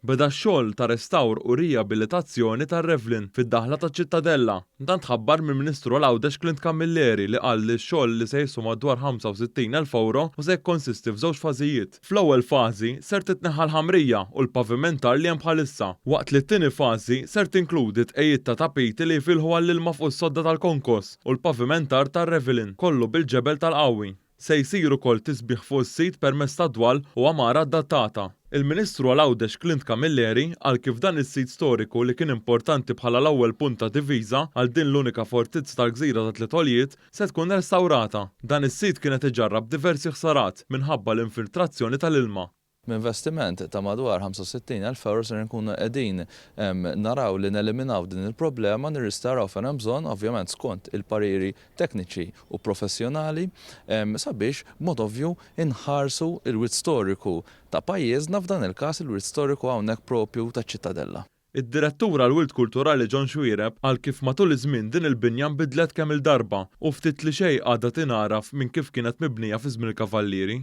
Beda x-xogħol ta' restawr u rijabilitazzjoni tar-Revlin fid-daħla taċ-Ċittadella. Dan tħabbar mill-Ministru għal Għawdex Clint Camilleri li qal li x-xogħol li se jiswa madwar 65,000 ewro u se jikkonsisti f'żewġ fażijiet. Fl-ewwel fażi ser titneħħa l-ħamrija u l-pavimentar li hemm bħalissa, waqt li t-tieni fażi ser tinkludi tqegħid ta' tapiti li jifilħu għall-ilma fuq is-sodda tal-konkos u l-pavimentar tar-Revelin kollu bil-ġebel tal-qawwi. Se jsir ukoll tisbiħ fuq is-sit permezz ta' dwal u għamara adattata. Il-Ministru għal Għawdex Clint Camilleri qal kif dan is-sit storiku li kien importanti bħala l-ewwel punt ta' difiża għal din l-unika fortizza tal-gżira ta' Tliet Għoljiet se tkun restawrata. Dan is-sit kien qed iġarrab diversi ħsarat minħabba l-infiltrazzjoni tal-ilma. B'investiment ta' madwar 65,000 ewro ser inkunu qegħdin naraw li neliminaw din il-problema, nirristawraw fejn hemm bżonn, ovvjament skont il-pariri tekniċi u professjonali, sabiex b'mod ovvju inħarsu l-wirt storiku ta' pajjiżna, f'dan il-każ il-wirt storiku hawnhekk propju taċ-Ċittadella. Id-Direttur għall-Wirt Kulturali John Xuereb qal kif matul iż-żmien din il-binja nbidlet kemm-il darba u ftit li xejn għadha tingħaraf minn kif kienet mibnija fi żmien il-Kavallieri.